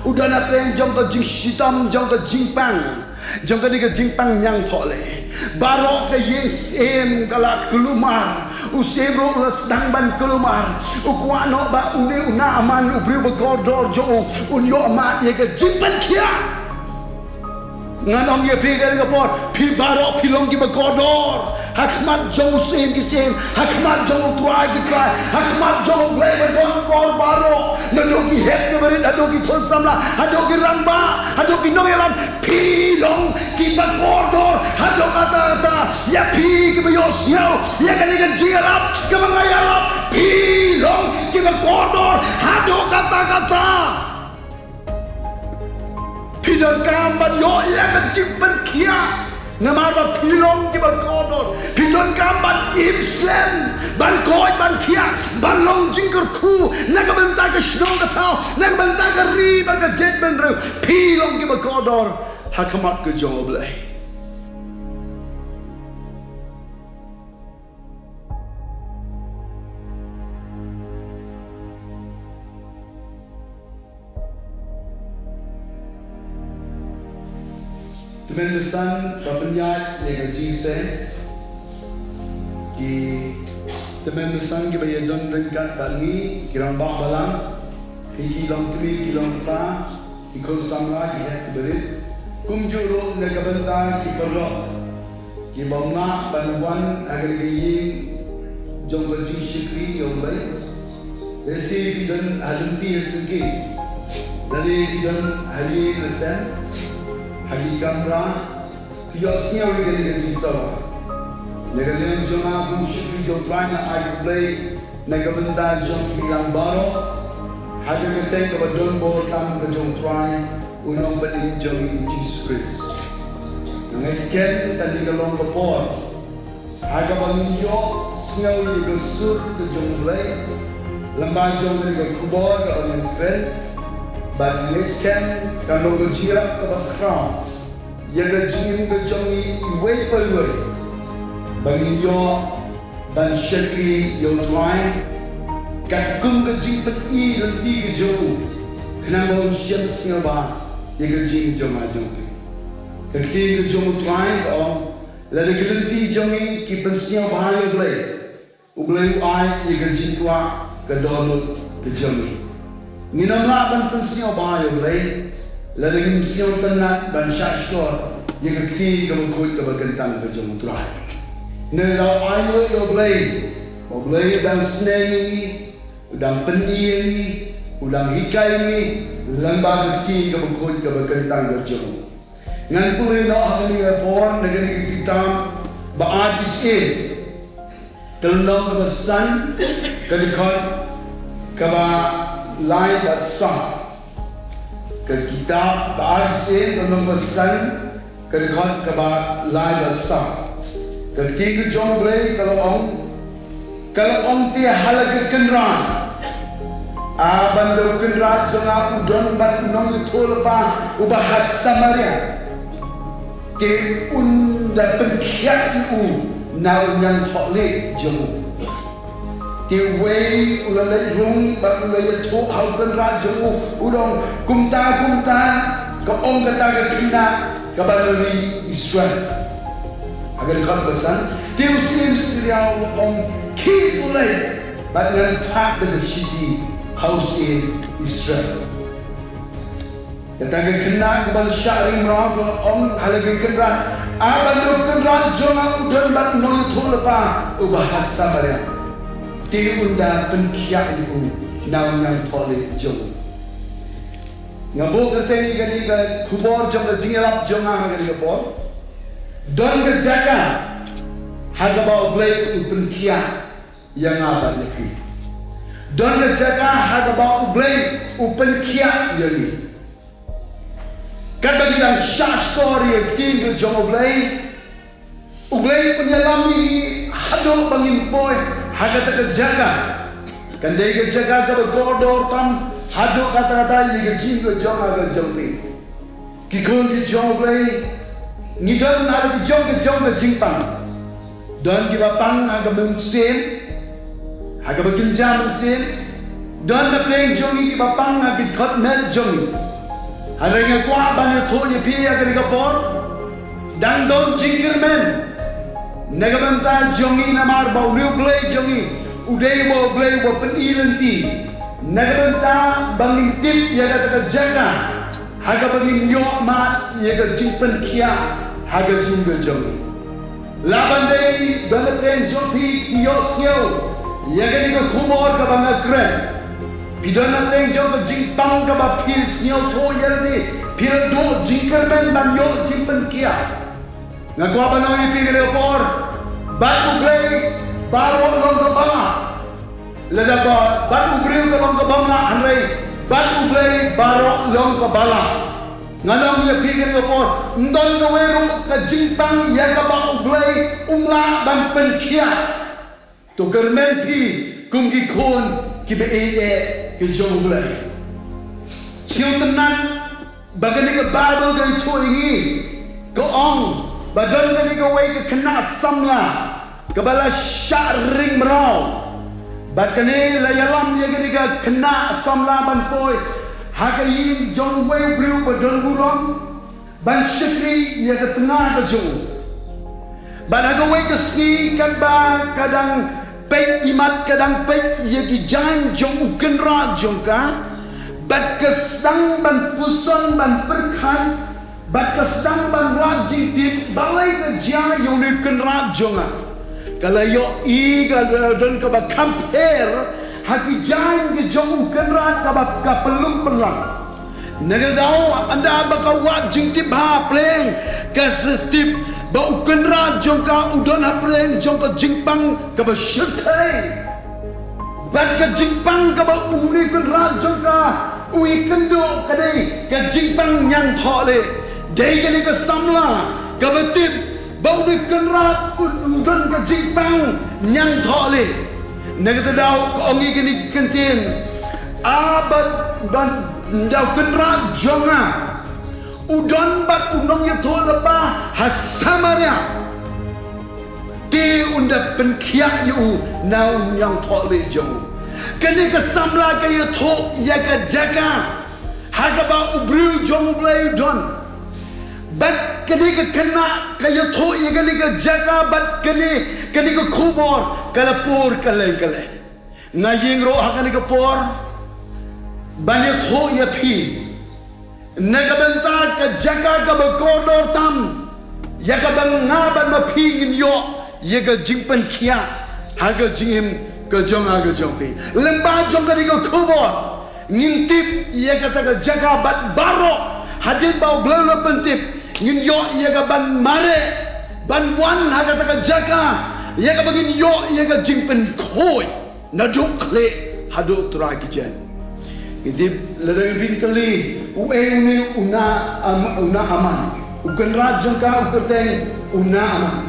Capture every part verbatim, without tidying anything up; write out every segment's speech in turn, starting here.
U don hapdeng jong ka jingshitom, jong ka jingpang, jong kane ka jingpang ñiangthohlieh. Baroh ka ïing syiem ka la kulmar. U syiem ruh u la sdang ban kulmar. U kwah noh ba une u Naaman, u briew ba kordor jong u, un ïoh mad ïa ka jingpynkhiah. Ngan ong ïa phi kane ka por, phi baroh phi long kiba kordor ha khmat jong u Syiem ki syiem, ha khmat jong u Trai ki trai, ha khmat jong U Blei ba don bor baroh. Naduh ki hep kiba rit haduh ki khun samla, haduh ki rangbah, haduh ki nongïalam, phi long kiba kordor haduh katta katta. Ïa phi kiba ïohsngew ïa kane ka jingïalap kaba nga ïalap, phi long kiba kordor haduh katta katta. Phi donkam ban ïoh ïa ka jingpynkhiah. Namar ba phi long kiba kordor, phi donkam ban im slem, ban koit, ban khiah, ban long jingkyrkhu na ka bynta ka shnong ka thaw, na ka bynta ka ri bad ka jaitbynriew. Phi long kiba kordor ha khmat ka jong U Blei. Tymmen basan ba pynïaid ïa ka jingïaseng. Ki tymmen basan kiba ïadon ryngkat bad ngi, ki rangbah balang, phi ki longkmie ki longkpa, ki khun samla, ki hep ki barit. Kumjuh ruh na ka bynta ki paralok kiba ym lah ban wan ha kane ka ïing jong ka jingshakri ïa U Blei. Lehse phi don ha lynti ha syngkien, lane phi don ha ïing ha sem, ha ki kamra, phi ïohsngew ïa kane ka jingsawa. Na ka liang jong nga kum u shakri jong U Trai nga ai khublei na ka bynta jong phi lang baroh ha ka kyrteng kaba don bor tam ka jong U Trai, U Nongpynim jong ngi U Jisu Khrist. Nga ngeit skhem kane ka long ka por ha kaba ngin ïohsngew ïa ka sur ka jong U Blei lyngba jong kane ka khubor kaba ngin kren. Bad nga ngeit skhem kan long ka jingïarap kaba khraw ïa ka jingim ka jong ngi iwei pa iwei, ba ngin ïoh ban shakri ïa U Trai katkum ka jingpyni lynti ka jong u, khnang ba un shem sngewbha ïa ka jingim jong nga jong phi. Ka ktien ka jong U Trai ka ong, lada ki lynti jong ngi ki pynsngewbha ïa U Blei, U Blei u ai ïa ka jingkwah ka dohnud ka jong ngi. Ngin ym lah ban pynsngewbha ïa U Blei lada ngim sngewtynnat ban shahshkor ïa ka ktien kaba khuid kaba kyntang ka jong U Trai. Ngi la ai nguh ïa U Blei, U Blei u dang sneng ïa ngi, u dang pyni ïa ngi, u dang hikai ïa ngi lyngba ka ktien kaba khuid kaba kyntang ka jong u. Ngan pule noh ha kane ka por na kane ka ktien tam ba ar Syiem, ka lynnong kaba san, ka dkhot kaba lai bad saw. Ka kitab ba ar Syiem, ka lynnong kaba san, ka dkhot kaba lai bad saw. Ka ktien ka jong U Blei ka la ong, ka la ong, te ha la ka kynrad, a, ban da u kynrad jong nga u don bad u nongïathuhlypa uba ha Samaria, te un da pynkhiah ïa u na u ñiangthohlieh jong u. Te uwei u la leit rung bad u la ïathuh ha u kynrad jong u, u ong, kumta kumta ka ong kata ka khynnah kaba na ri Israel. Ha ka dkhot ba san, te u syiem Syria u ong, khie to leit bad ngan phah da ka shithi ha u syiem Israel. Kata ka khynnah kaba la shah ri mraw ka ong ha la ka kynrad, a, ban da u kynrad jong nga u don bad u nongïathuhlypa uba ha Samaria, te un da pynkhiah ïa u na u ñiangthohlieh jong u. Nga buh kyrteng ïa kane ka khubor jong ka jingïalap jong nga ha kane ka por, don ka jaka ha kaba U Blei u pynkhiah ïa nga bad ïa phi. Don ka jaka ha kaba U Blei u pynkhiah ïa ngi. Katba ngi dang shahshkor ïa ka ktien ka jong U Blei, U Blei un ïalam ïa ngi haduh ba ngin poi ha kata ka jaka. Kan dei ka jaka kaba kordor tam haduh katta katta ïa ka jingim ka jong nga ka jong phi. Ki khun ki jong U Blei, ngi don ha la ki jong ki jong ka jingpang. Don kiba pang ha ka mynsiem, ha kaba kynja mynsiem. Don na pdeng jong ngi kiba pang ha ki dkhot met jong ngi. Hynrei nga kwah ban ïathuh ïa phi ïa kane ka por, dang don jingkyrmen na ka bynta jong ngi, namar ba une U Blei jong ngi u dei uba U Blei uba pyni lynti na ka bynta ba ngin tip ïa kata ka jaka ha kaba ngin ïoh mad ïa ka jingpynkhiah ha ka jingim ka jong ngi. Lah ban dei don na pdeng jong phi ki ïohsngew ïa kane ka khubor kaba nga kren. Phi don na pdeng jong ka jingpang kaba phi sngewthuh ïa lade, phi la duh jingkyrmen ban ïoh jingpynkhiah. Nga kwah ban ong ïa phi kane ka por, bad U Blei baroh long kaba lah. Lada ba bad u briew ka long kaba lah, hynrei bad U Blei baroh long kaba lah. Ngan ong ïa phi kane ka por, ym don kawei ruh ka jingpang ïa kaba U Blei um lah ban pynkhiah. To kyrmen phi kum ki khun kiba ïeit eh ki jong U Blei. Sngewtynnat ba kane ka Baibl ka ïathuh ïa ngi, ka ong ba don kane kawei ka khynnah samla kaba la shah ring mraw. Bad kane la ïalam ïa kane ka khynnah samla ban poi ha ka ïing jong uwei u briew ba don burom ban shakri ïa ka tnga ka jong u. Bad ha kawei ka sngi katba ka dang peit imat, ka dang peit ïa ki jaiñ jong u kynrad jong ka, bad ka sdang ban puson ban pyrkhat, bad ka sdang ban wad jingtip balei ka jia ïa une u kynrad jong nga. Ka la ïohi ka don kaba kham pher ha ki jaiñ ki jong u kynrad kaba ka pynlong pynlang. Na ka daw ynda ba ka wad jingtip ha pleng, ka sa tip ba u kynrad jong ka u don ha pleng jong ka jingpang kaba shyrkhei. Bad ka jingpang kaba une u kynrad jong ka u ïakynduh ka dei ka jingpang ñiangthohlieh. Dei kane ka samla kaba tip ba une u kynrad u, u don ka jingpang ñiangthohlieh. Na kata daw ka ong ïa kine ki kyntien, a bad, bad ynda u kynrad jong nga u don bad u nongïathuhlypa ha Samaria, te un da pynkhiah ïa u na u ñiangthohlieh jong u. Kane ka samla ka ïathuh ïa ka jaka ha kaba u briew jong U Blei u don. Bad kane ka khynnah ka ïathuh ïa kane ka jaka bad kane, kane ka khubor ka la pur kylleng kylleng. Nga ïeng ruh ha kane ka por ban ïathuh ïa phi na ka bynta ka jaka kaba kordor tam ïa kaba nga bad ma phi ngin ïoh ïa ka jingpynkhiah ha ka jingim ka jong nga ka jong phi. Lyngba jong kane ka khubor ngin tip ïa kata ka jaka bad baroh hadien ba U Blei u la pyntip ngin ïoh ïa ka ban mareh ban wan ha kata ka jaka ïa kaba ngin ïoh ïa ka jingpynkhuid naduh khlieh haduh trai ki jaiñ. Ngi tip lada ngin kylli uei une u Na-, Am-, u Naaman, u kynrad jong ka u kyrteng u Naaman.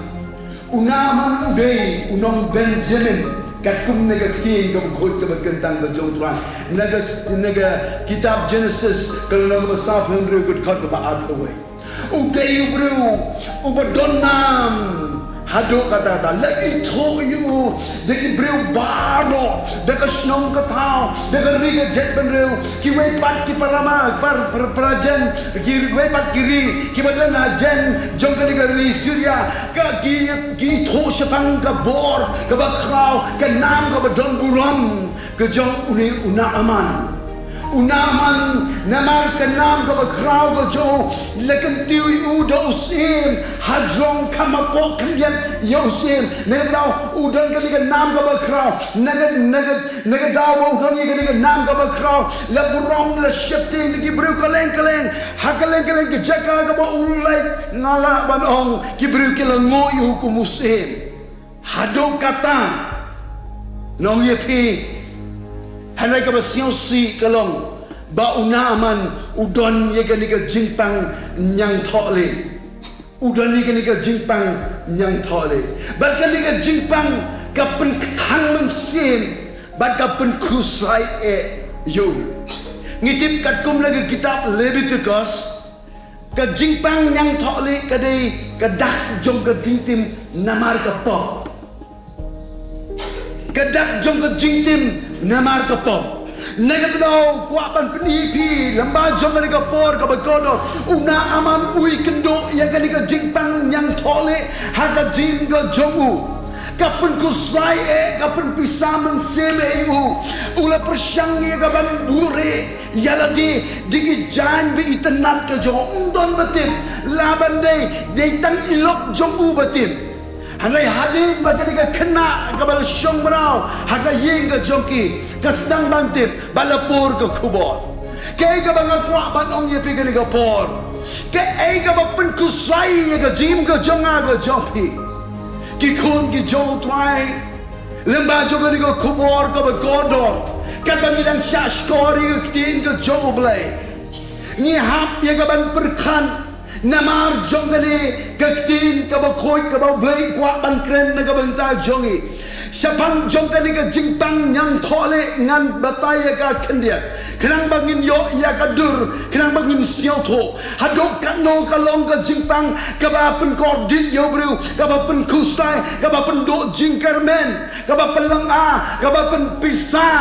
U Naaman u dei u nong Benjamin, katkum na ka ktien kaba khuid kaba kyntang ka jong U Trai. Na ka, na ka kitab Jenesis ka lynnong kaba sawphew hynriew ka dkhot kaba arphew wei. U dei u briew uba don nam haduh katta katta, la ithuh ïa u da ki briew baroh, da ka shnong ka thaw, da ka ri ka jaitbynriew, kiwei pat ki para ma-, par-, par-, para jaiñ, kiwei pat ki ri kiba don ha jaiñ jong kane ka ri Syria, ka ki, ki ithuh shaphang ka bor kaba khraw, ka nam kaba don burom ka jong une u Naaman. U Naaman, namar ka nam kaba khraw ka jong u, la kyntiew ïa u da u syiem, hajrong kham hapoh khyndiat ïa u syiem. Na kata ka daw u don kane ka nam kaba khraw, na ka, na ka, na ka daw ba u don ïa kane ka nam kaba khraw, la burom, la sheptieng da ki briew kylleng kylleng. Ha kylleng kylleng ki jaka kaba u leit, nga lah ban ong ki briew ki la nguh ïa u kum u syiem. Haduh katta, nga ong ïa phi, hynrei kaba sngewsih ka long ba u Naaman u don ïa kane ka jingpang ñiangthohlieh. U don ïa kane ka jingpang ñiangthohlieh. Bad kane ka jingpang ka pynkthang mynsiem bad ka pynkhuslai eh ïa u. Ngi tip katkum na ka kitab Leviticus, ka jingpang ñiangthohlieh ka dei ka dak jong ka jingtim namar ka pop. Ka dak jong ka jingtim namar ka pop. Na kata ka daw kwah ban pyni ïa phi, lyngba jong kane ka por kaba kordor, u Naaman u ïakynduh ïa kane ka jingpang ñiangthohlieh ha ka jingim ka jong u. Ka pynkhuslai eh, ka pynpisa mynsiem eh ïa u. U la pyrshang ïa ka ban buhrieh ïa lade da ki jaiñ ba itynnad ka jong u. Ym don ba tip, lah ban dei, dei tang i lok jong u ba tip. Hynrei hadien ba kane ka khynnah kaba la shong mraw ha ka ïing ka jong ki ka sdang ban tip, ba la pur ka khubor. Kaei kaba nga kwah ban ong ïa phi kane ka por? Kaei kaba pynkhuslai ïa ka jingim ka jong nga ka jong phi, ki khun ki jong U Trai? Lyngba jong kane ka khubor kaba kordor, katba ngi dang shah shkor ïa ka ktien ka jong U Blei, ngi hap ïa ka ban pyrkhat namar jong kane ka ktien kaba khuid kaba U Blei u kwah ban kren na ka bynta jong ngi. Shaphang jong kane ka jingpang ñiangthohlieh ngan batai ïa ka khyndiat, khnang ba ngin ïoh ïa ka dur, khnang ba ngin sngewthuh haduh katno ka long ka jingpang kaba pynkordit ïa u briew, kaba pynkhuslai, kaba pynduh jingkyrmen, kaba pynlynga, kaba pynpisa.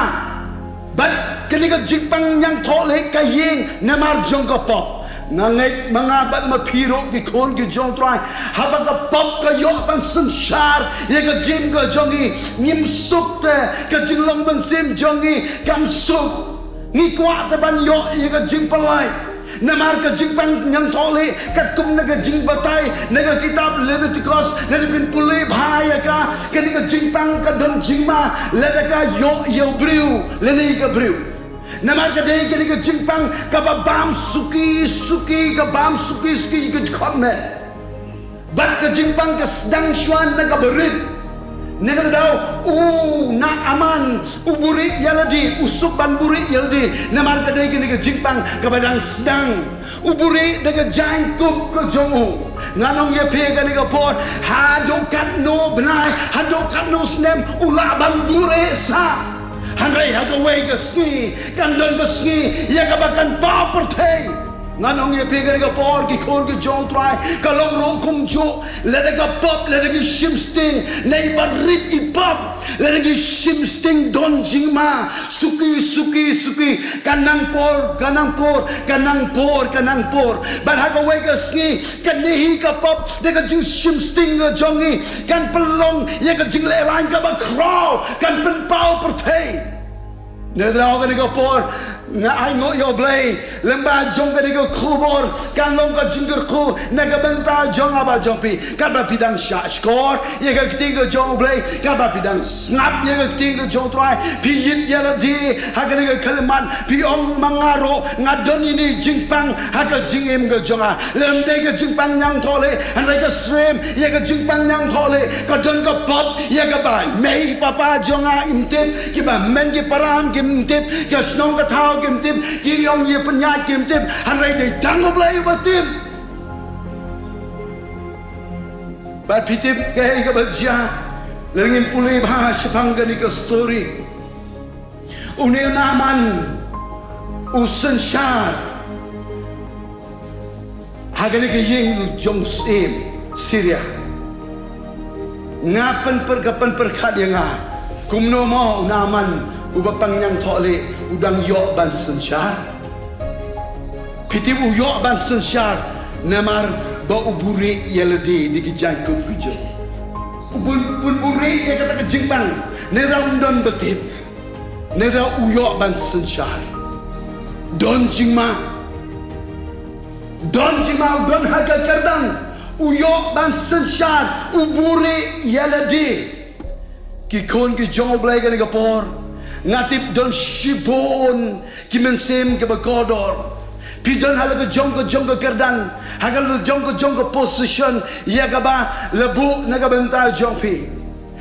Bad kane ka jingpang ñiangthohlieh ka ïeng namar jong ka pop. Nga ngeit ma nga bad ma phi ruh ki khun ki jong U Trai, haba ka pop ka ïoh ban synshar ïa ka jingim ka jong ngi, ngim suk te, ka jinglong mynsiem jong ngi kam suk. Ngi kwah te ban ïoh ïa ka jingpyllait. Namar ka jingpang ñiangthohlieh, katkum na ka jingbatai na ka kitab Leviticus, lada phin pule bha ïa ka, kane ka jingpang ka don jingma lada ka ïoh ïa u briew lane ïa ka briew. Namar ka dei kane ka jingpang kaba bam suki suki, ka bam suki suki ïa ka dkhot met. Bad ka jingpang ka sdang shuwa na kaba rit. Na kata ka daw u Naaman u buhrieh ïa lade, u suk ban buhrieh ïa lade. Namar ka dei kane ka jingpang kaba dang sdang. U buhrieh da ka jaiñkup ka jong u. Ngan ong ïa phi kane ka por, haduh katno bnai, haduh katno snem u lah ban buhrieh sah. Hynrei ha kawei ka sngi kan don ka sngi ïa kaba kan paw pyrthei. Ngan ong ïa phi kane ka por, ki khun ki jong U Trai, ka long ruh kumjuh. Lada ka pop, lada ngi shim sting, ne i ba rit i pop, lada ngi shim sting don jingma suki suki suki. Ka nang por, ka nang por, ka nang por, ka nang por. Bad ha kawei ka sngi kane hi ka pop da ka jingshim sting ka jong ngi kan pynlong ïa ka jinglehrain kaba khraw, kan pynpaw pyrthei. Na kata ka daw kane ka por nga ainguh ïa U Blei, lyngba jong kane ka khubor kan long ka jingkyrkhu na ka bynta jong nga bad jong phi. Katba phi dang shah shkor ïa ka ktien ka jong U Blei, katba phi dang sngap ïa ka ktien ka jong U Trai, phi ïit ïa lade ha kane ka khyllipmat, phi ong ma nga ruh nga don ïa kane ka jingpang ha ka jingim ka jong nga. Lym dei ka jingpang ñiangthohlieh, hynrei ka syriem ïa ka jingpang ñiangthohlieh. Ka don ka pop ïa ka bai. Mei papa jong nga im tip, kiba men ki para kim tip, ka shnong ka thaw kim tip, ki rong ïa pynïaid kim tip, hynrei dei tang U Blei uba tip. Bad phi tip kaei kaba jia? Lada ngin pule bha shaphang kane ka story, une u Naaman u synshar ha kane ka ïing jong u syiem Syria. Nga pynpyr, ka pynpyrkhat ïa nga, kumno mo u Naaman uba pang ñiangthohlieh u dang ïoh ban synshar? Phi tip u ïoh ban synshar namar ba u buhrieh ïa lade da ki jaiñkup ki jong u. U bun, bun buhrieh ïa kata ka jingpang, ne da um don ba tip. Ne da u ïoh ban synshar. Don jingma. Don jingma, u don ha ka kyrdan. U ïoh ban synshar, u buhrieh ïa lade. Ki khun ki jong U Blei kane ka por, nga tip don shibun ki mynsiem kiba kordor. Phi don ha la ka jong ka jong ka kyrdan, ha ka la jong ka jong ka position ïa kaba la buh na ka bynta jong phi.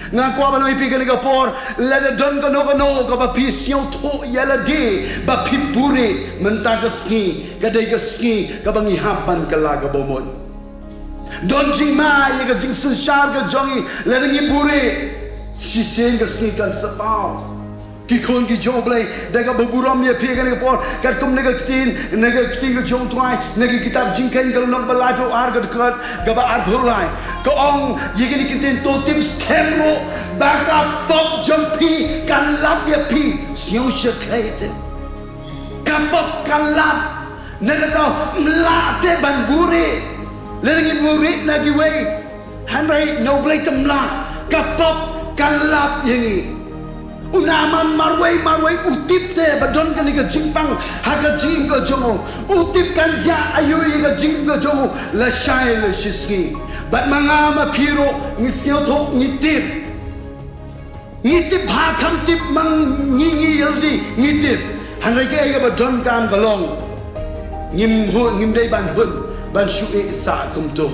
Nga kwah ban ong ïa phi kane ka por, lada don kano kano kaba phi sngewthuh ïa lade ba phi buhrieh, mynta ka sngi ka dei ka sngi kaba ngi hap ban kylla ka bamut. Don jingma ïa ka jingsynshar ka jong ngi lada ngi buhrieh. Shisien ka sngi kan sa paw. Ki khun ki jong U Blei, da kaba burom ïa phi kane ka por, katkum na ka ktien, na ka ktien ka jong U Trai, na ka kitab Jingkheiñ ka lynnong ba laiphew ar ka dkhot kaba arphew lai. Ka ong ïa kine ki ktien, to tim skhem ruh Ba ka pop jong phi kan lap ïa phi. Sngewsih khlei te. Ka pop kan lap. Nangta ym lah te ban buhrieh. Lada ngin buhrieh na kiwei, hynrei na U Blei te ym lah. Ka pop kan lap ïa ngi. U Naaman marwei marwei u tip te ba don kane ka jingpang ha ka jingim ka jong u. U tip kan jia aïu ïa ka jingim ka jong u lashai lashisngi. Bad ma nga ma phi ruh ngi sngewthuh, ngi tip. Ngi tip bha kham tip, ma ngi ngi ïalade ngi tip. Hynrei kaei kaba donkam ka long, ngim hun, ngim dei ban hun ban shu ïeh sah kumto.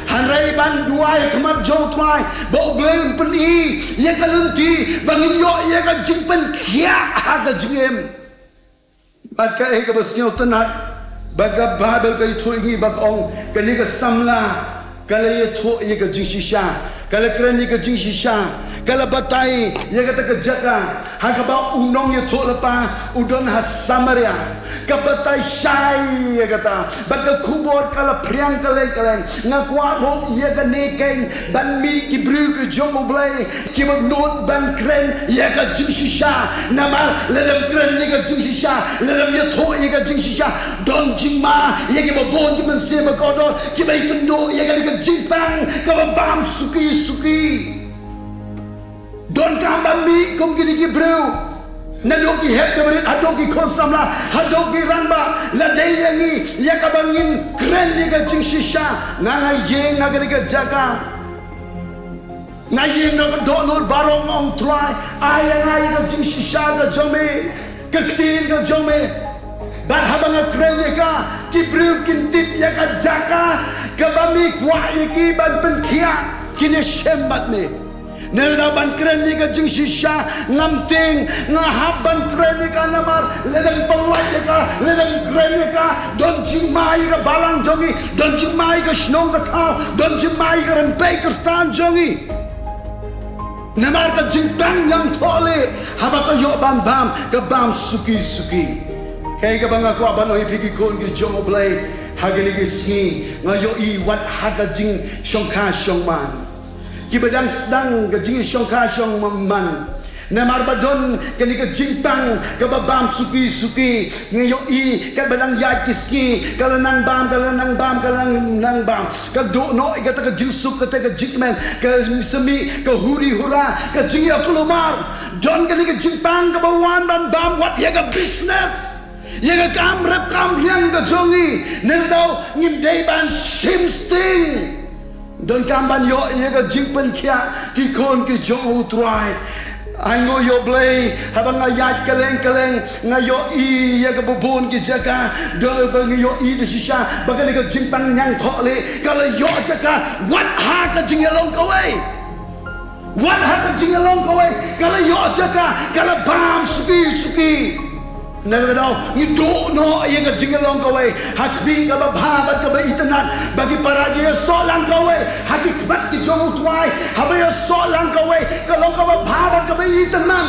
Hynrei ban duwai ha khmat jong U Trai ba U Blei un pyni ïa ka lynti ba ngin ïoh ïa ka jingpynkhiah ha ka jingim. Bad kaei kaba sngewtynnat, ba ka Baibl ka ïathuh ïa ngi ba ka ong, kane ka samla ka la ïathuh ïa ka jingshisha, ka la kren ïa ka jingshisha, ka la batai ïa kata ka jaka ha kaba u nongïathuhlypa u don ha Samaria. Ka batai shai ïa kata, bad ka khubor ka la phriang kylleng kylleng. Nga kwah ruh ïa kane keiñ ban mih ki briew ki jong U Blei kiba nud ban kren ïa ka jingshisha. Namar lada ym kren ïa ka jingshisha, lada ym ïathuh ïa ka jingshisha, don jingma ïa kiba bun ki mynsiem ba kordor kiba ïakynduh ïa kane ka jingpang kaba bam suki suki. Donkam ban mih kum kine ki briew. Naduh ki hep ki barit haduh ki khun samla haduh ki rangbah, la dei ïa ngi ïa kaba ngin kren ïa ka jingshisha. Nga nga ïeng ha kane ka jaka. Nga ïeng na ka dohnud baroh, nga ong, Trai, ai ïa nga ïa ka jingshisha ka jong me, ka ktien ka jong me. Bad haba nga kren ïa ka, ki briew kin tip ïa ka jaka kaba me kwah ïa ki ban pynkhiah, kin ïashem bad me. Nangta ban kren ïa ka jingshisha ngam tieng, nga hap ban kren ïa ka namar lada ym pynlait ïa ka, lada ym kren ïa ka, don jingma ïa ka balang jong ngi, don jingma ïa ka shnong ka thaw, don jingma ïa ka rympei kyrtan jong ngi. Namar ka jingpang ñiangthohlieh haba ka ïoh ban bam, ka bam suki suki. Kaei kaba nga kwah ban ong ïa phi ki khun ki jong U Blei ha kine ki sngi, nga ïohi wat ha ka jingshongkha shongman, kiba dang sdang ka jingshongkha shongman. Namar ba don kane ka jingpang kaba bam suki suki. Nga ïohi katba dang ïaid ki sngi, ka la nang bam, ka la nang bam, ka la nang bam. Ka duh noh ïa kata ka jingsuk, kata ka jingkmen, ka symbai, ka huri hura, ka jingïakulmar. Don kane ka jingpang kaba wan ban bam wat ïa ka business, ïa ka kam rep kam riang ka jong ngi. Nangta ngim dei ban shim sting. Donkam ban ïoh ïa ka jingpynkhiah ki khun ki jong U Trai. Ai nguh ïa U Blei, haba nga ïaid kylleng kylleng, nga ïohi ïa kaba bun ki jaka, don ba nga ïohi da shisha ba kane ka jingpang ñiangthohlieh ka la ïoh jaka wat ha ka jingïalong kawei. Wat ha ka jingïalong kawei ka la ïoh jaka, ka la bam suki suki. Nangta ngi duh noh ïa ka jingïalong kawei ha khmih kaba bha bad kaba itynnat, ba ki para ki ïasoh lang kawei ha ki khmat ki jong U Trai. Haba ïasoh lang kawei ka long kaba bha bad kaba itynnat.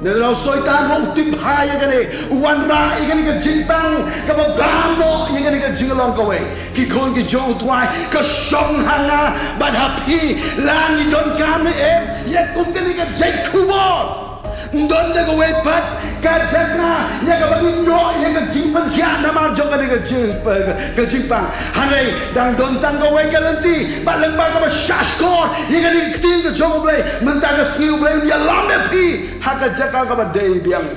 Nangta Soitan ruh u tip bha ïa kane, u wanrah ïa kane ka jingpang kaba bam noh ïa kane ka jingïalong kawei. Ki khun ki jong U Trai, ka shong ha nga bad ha phi, la ngi donkam ne em ïa kum kane ka jait khubor. Ym don da kawei pat ka jaka ïa kaba ngin ïoh ïa ka jingpynkhiah namar jong kane ka jing, ka jingpang. Hynrei dang don tang kawei ka lynti, bad lyngba kaba shahshkor ïa kane ka ktien ka jong U Blei, mynta ka sngi U Blei un ïalam ïa phi ha ka jaka kaba dei biang.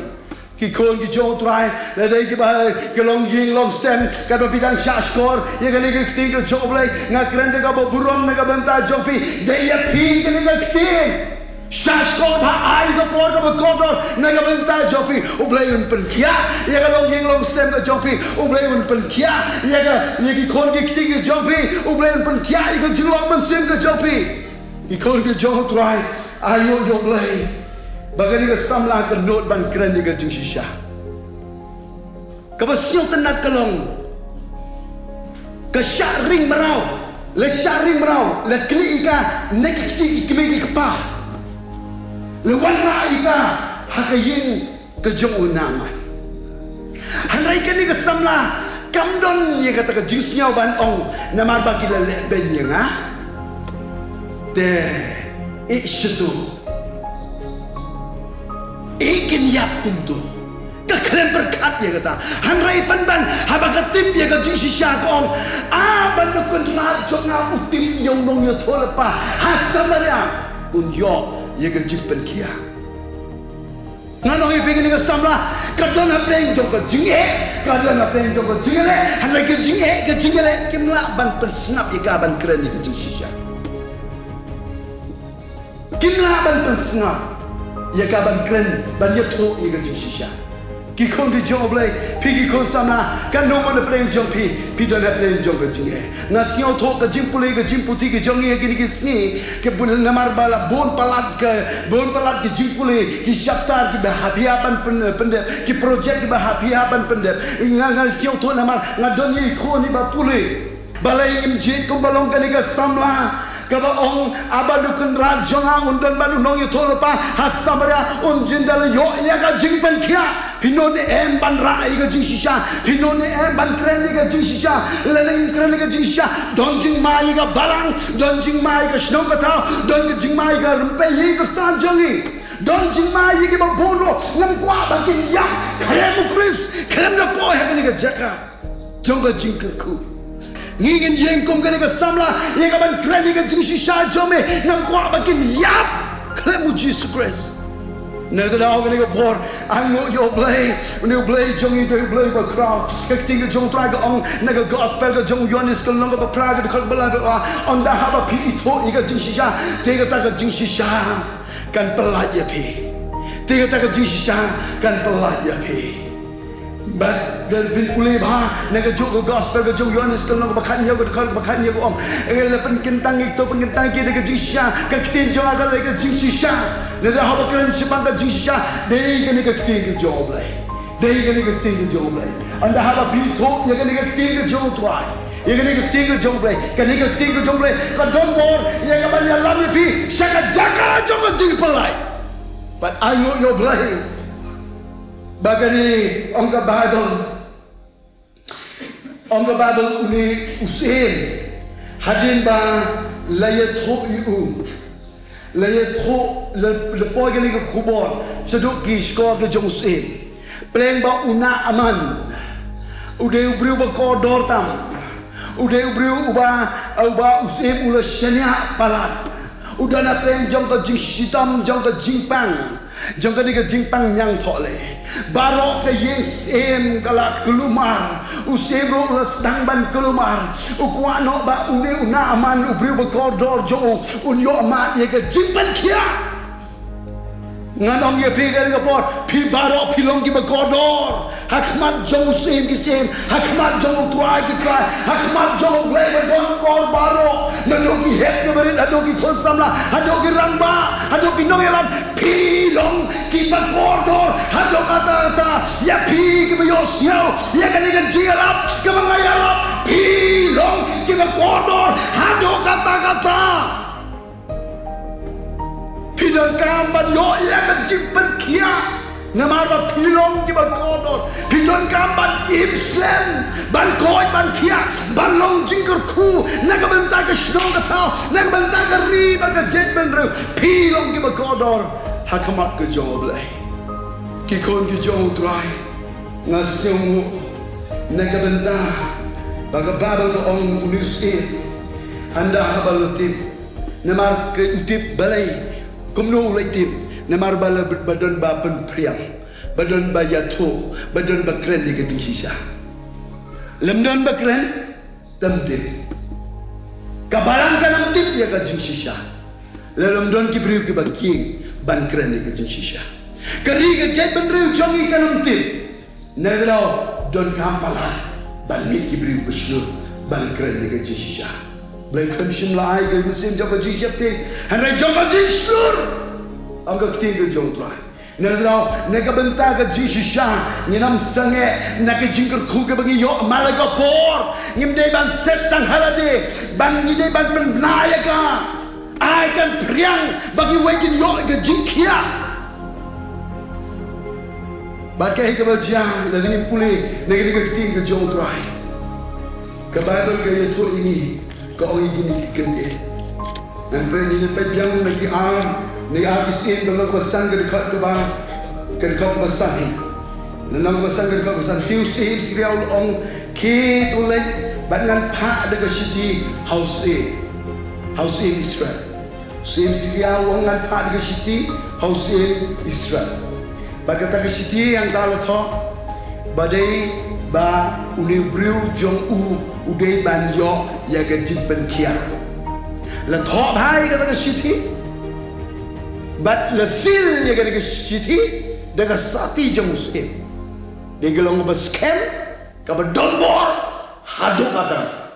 Ki khun ki jong U Trai, la dei kiba ki long ïing long sem, katba phi dang shahshkor ïa kane ka ktien ka jong U Blei, nga kren da kaba burom na ka bynta jong phi, dei ïa phi kane ka ktien. Shahshkor bha, ai ka por kaba kordor na ka bynta jong phi. U Blei un pynkhiah ïa ka long ïing long sem ka jong phi. U Blei un pynkhiah ïa ka, ïa ki khun ki kti ki jong phi. U Blei un pynkhiah ïa ka jinglong mynsiem ka jong phi. Ki khun ki jong U Trai, ai nguh ïa U Blei ba kane ka samla ka nud ban kren ïa ka jingshisha. Kaba sngewtynnat ka long, ka shah ring mraw, la shah ring mraw, la knieh ïa ka na ki kti ki kmie ki kpa, la wanrah ïa ka ha ka ïing ka jong u Naaman. Hynrei kane ka samla kam don ïa kata ka jingsngew ban ong, namar ba ki la leh beiñ ïa nga. Te Eh, sha tu. Eh, kin ïap kumtu. Ka khlem pyrkhat ïa kata. Hynrei pynban, haba ka tip ïa ka jingshisha ka ong, "Ah, ban da Kynrad jong nga u tip ïa u nongïathuhlypa ha Samaria, un ïoh ïa ka jingpynkhiah." Ngan ong ïa phi kane ka samla, ka don hapdeng jong ka jingeh, ka don hapdeng jong ka jingïaleh, hynrei ka jingeh, ka jingïaleh, kim lah ban pynsngap ïa ka ban kren ïa ka jingshisha. Kim lah ban pynsngap ïa ka ban kren, ban ïathuh ïa ka jingshisha. Ki khun ki jong U Blei, phi ki khun samla, katno ngut hapdeng jong phi, phi don hapdeng jong ka jingeh. Nga sngewthuh ka jingpule ka jingputhi ka jong ngi ha kine ki sngi, ka bun namar ba la bun palat ka, bun palat ka jingpule, ki chapter kiba hap ïa ban pyn-, pyndep, ki project kiba hap ïa ban pyndep. Nga, nga sngewthuh namar nga don ïa i khun iba pule. Balei ngim jied kumba long kane ka samla kaba ong, "Ah, ban da Kynrad jong nga un don bad u nongïathuhlypa ha Samaria, un jin da la ïoh ïa ka jingpynkhiah." Phi nud ne em ban rah ïa ka jingshisha? Phi nud ne em ban kren ïa ka jingshisha? Lada ngim kren ïa ka jingshisha, don jingma ïa ka balang, don jingma ïa ka shnong ka thaw, don ka jingma ïa ka rympei ïa ka kyrteng jong ngi. Don jingma ïa kiba bun ruh, ngam kwah ba kin ïap, khlem U Khrist, khlem da poi ha kane ka jaka jong ka jingkyrkhu. Ngi ngin ïeng kum kane ka samla ïa ka ban kren ïa ka jingshisha jong me, ngam kwah ba kin ïap, khlem U Jisu Khrist. Na kata daw kane ka por, ai nguh ïa U Blei, une U Blei jong ngi dei U Blei bakhraw. Ka ktien ka jong U Trai ka ong, na ka gospel ka jong u Ïoannis ka lynnong kaba phra ka dkhot ba lai ba ong, ynda haba phi ithuh ïa ka jingshisha, te kata ka jingshisha kan pyllait ïa phi. Te kata ka jingshisha kan pyllait ïa phi. Bad lada phin pule bha na kajuh ka gospel ka jong u Ïoannis ka lynnong kaba khathynñiew ka dkhot kaba khathynñiew ka ong, eh, la pynkyntang ïa kito, pynkyntang ïa ki da ka jingshisha, ka ktien jong nga ka long ka jingshisha. Lada haba kren shaphang ka jingshisha, dei kane ka ktien ka jong U Blei. Dei kane ka ktien ka jong U Blei. Ynda haba phi ithuh ïa kane ka ktien ka jong U Trai, ïa kane ka ktien ka jong U Blei, kane ka ktien ka jong U Blei ka don bor ïa ka ban ïalam ïa phi sha ka jaka jong ka jingpyllait. Bad ai nguh ïa U Blei ba kane, ong ka Baibl, ong ka Baibl, une u syiem, hadien ba la ïathuh ïa u, la ïathuh, la, la poi kane ka khubor shaduh ki shkor ka jong u syiem, pyrshang ba u Naaman u dei u briew ba kordor tam, u dei u briew uba, uba u syiem u la shaniah palat. U don hapdeng jong ka jingshitom, jong ka jingpang, jong kane ka jingpang ñiangthohlieh. Baroh ka ïing syiem ka la kulmar. U syiem ruh u la sdang ban kulmar. U kwah noh ba une u Naaman u briew ba kordor jong u un ïoh mad ïa ka jingpynkhiah. Ngan ong ïa phi kane ka por, phi baroh phi long kiba kordor ha khmat jong u Syiem ki syiem, ha khmat jong u Trai ki trai, ha khmat jong U Blei ba don bor baroh. Naduh ki hep ki barit, haduh ki khun samla, haduh ki rangbah, haduh ki nongïalam, phi long kiba kordor. Haduh katta katta ïa phi kiba ïohsngew ïa kane ka jingïalap kaba nga ïalap, phi long kiba kordor. Haduh katta katta phi donkam ban ïoh ïa ka jingpynkhiah. Namar ba phi long kiba kordor, phi donkam ban im slem, ban koit ban khiah, ban long jingkyrkhu na ka bynta ka shnong ka thaw, na ka bynta ka ri bad ka jaitbynriew. Phi long kiba kordor ha khmat ka jong U Blei. Ki khun ki jong U Trai, nga sngewnguh na ka bynta ba ka Baibl ka ong une u syiem, ynda haba la tip, namar ka u tip, balei? Kumno u la tip? Namar ba la, ba don ba pynphriang, ba don ba ïathuh, ba don ba kren ïa ka jingshisha. Lym don ba kren, tam tip. Ka balang kan ym tip ïa ka jingshisha lada ym don ki briew kiba kieng ban kren ïa ka jingshisha. Ka ri ka jaitbynriew jong ngi kan ym tip. Nangta donkam palat ban mih ki briew ba shlur ban kren ïa ka jingshisha. Blei khlem shym la ai ka mynsiem jong ka jingsheptieng, hynrei jong ka jingshlur. Ong ka ktien ka jong U Trai. Nangta na ka bynta ka jingshisha ngin ym sangeh na ka jingkyrkhu kaba ngi ïoh man la ka por. Ngim dei ban set tang ha lade, ban, ngi dei ban pynbna ïa ka. Ai kan phriang ba kiwei kin ïoh ka jingkhiah. Bad kaei kaba jia lada ngim pule na kane ka ktien ka jong U Trai? Ka Baibl ka ïathuh ïa ngi, ka ong ïa kine ki kyntien. Ngan peit, ngan peit biang na ki ar, na ki ar ki Syiem, lynnong kaba san, ka dkhot kaba, ka dkhot kaba san. Lynnong kaba san, ka dkhot kaba san. Te u Syiem Syria u la ong, khie to leit, bad ngan phah da ka shithi ha u Syiem, ha u Syiem Israel. U Syiem Syria u ong, ngan phah da ka shithi ha u Syiem Israel. Bad kata ka shithi hangta la thoh ba dei ba une u briew jong u u dei ban ïoh ïa ka jingpynkhiah. La thoh bha ïa kata ka shithi bad la seal ïa kata ka shithi da ka sati jong u Syiem. Dei ka long kaba skhem, kaba don bor haduh katta katta.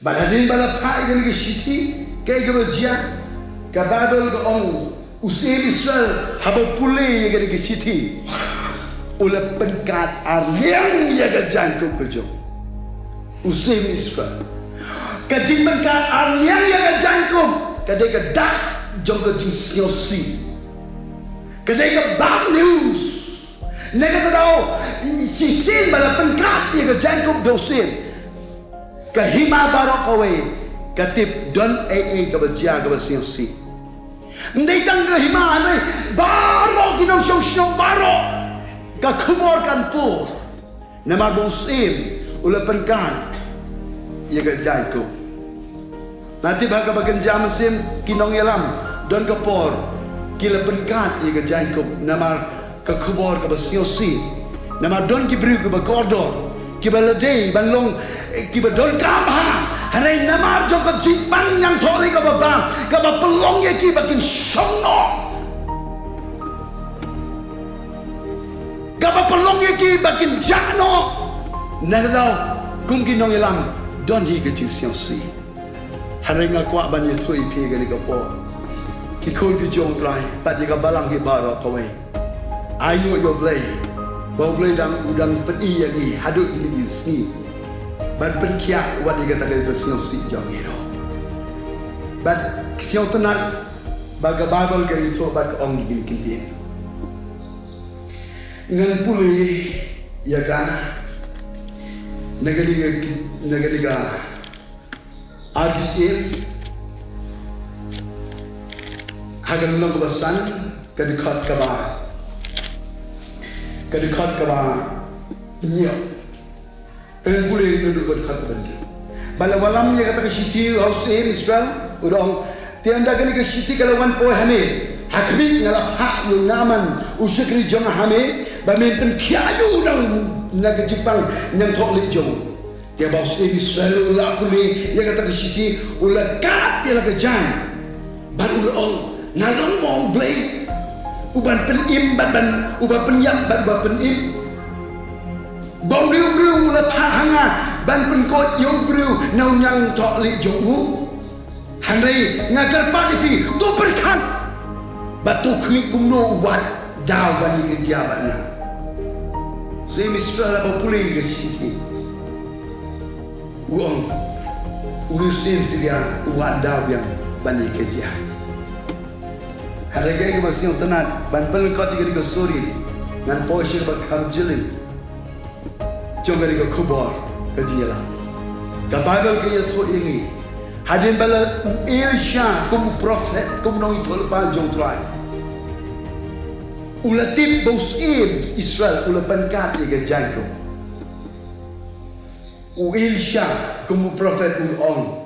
Bad hadien ba la phah ïa kane ka shithi, kaei kaba jia? Ka Baibl ka ong, u Syiem Israel haba pule ïa kane ka shithi, u la pynkat ar liang ïa ka jaiñkup ka jong u. U Syiem Israel, ka jingpynkat ar liang ïa ka jaiñkup ka dei ka dak jong ka jingsngewsih. Ka dei ka bad news. Na kata ka daw, shisien ba la pynkat ïa ka jaiñkup da u Syiem, ka hima baroh kawei ka tip don ei ei kaba jia kaba sngewsih. Ym dei tang ka hima, hynrei baroh ki nongshong shnong baroh ka khubor kan pur. Namar ba u Syiem u la pynkat ïa ka jaiñkup. Nga tip ha kaba kynja mynsiem ki nongïalam, don ka por ki la pynkat ïa ka jaiñkup namar ka khubor kaba sngewsih. Namar don ki briew kiba kordor, kiba la dei ban long, eh, kiba donkam bha, hynrei namar jong ka jingpang ñiangthohlieh kaba bang, kaba pynlong ïa ki ba kin shong noh, kaba pynlong ïa ki ba kin jah noh. Na ka daw, kum ki nongïalam, don hi ka jingsngewsih. Hynrei nga kwah ban ïathuh ïa phi kane ka por, ki khun ki jong u Trai bad ïa ka balang hi baroh kawei. Ai nguh ïa u Blei ba u Blei dang, u dang pyni ïa ngi haduh kine ki sngi ban pynkhiah wat ïa kata ka sngewsih jong ngi ruh. Bad sngewtynnat ba ka Baibl ka ïathuh bad ka ong ïa kine ki ktien. Ngan pule ïa ka na kane ka, na kane ka Ar ki Syiem, ha ka lynnong kaba san, ka dkhot kaba, ka dkhot kaba hynñiew. Ngan pule naduh ka dkhot kaba hynriew. Bad la wallam ïa kata ka shithi ha u Syiem Israel, u da ong, te ynda kane ka shithi ka la wan poi ha me, ha khmih, nga la phah ïa u Naaman u shakri jong nga ha me, ba men pynkhiah ïa u na, na ka jingpang ñiangthohlieh jong u. Te haba u Syiem Israel u la pule ïa kata ka shithi, u la kad ïa la ka jaiñ bad u la ong, nga long mo u Blei uban pynim bad ban, uba pynïap bad uba pynim? Ba une u briew u la phah ha nga ban pynkoit ïa u briew na u ñiangthohlieh jong u. Hynrei nga kyrpad ïa phi, to pyrkhat bad to khmih kumno u wad daw ban ïakajia bad nga. Syiem Israel haba pule ïa ka shithi, u ong, une u Syiem Syria u wad daw biang ban ïakajia. Hynrei kaei kaba sngewtynnat, ban pynlyngkot ïa kane ka story, ngan poi sha kaba kham jyllieñ jong kane ka khubor ka jingïalam. Ka Baibl ka ïathuh ïa ngi, hadien ba la u Elisha kum u prophet, kum u nongïathuhlypa jong u Trai, u la tip ba u Syiem Israel u la pynkat ïa ka jaiñkup. U Elisha kum u prophet u ong,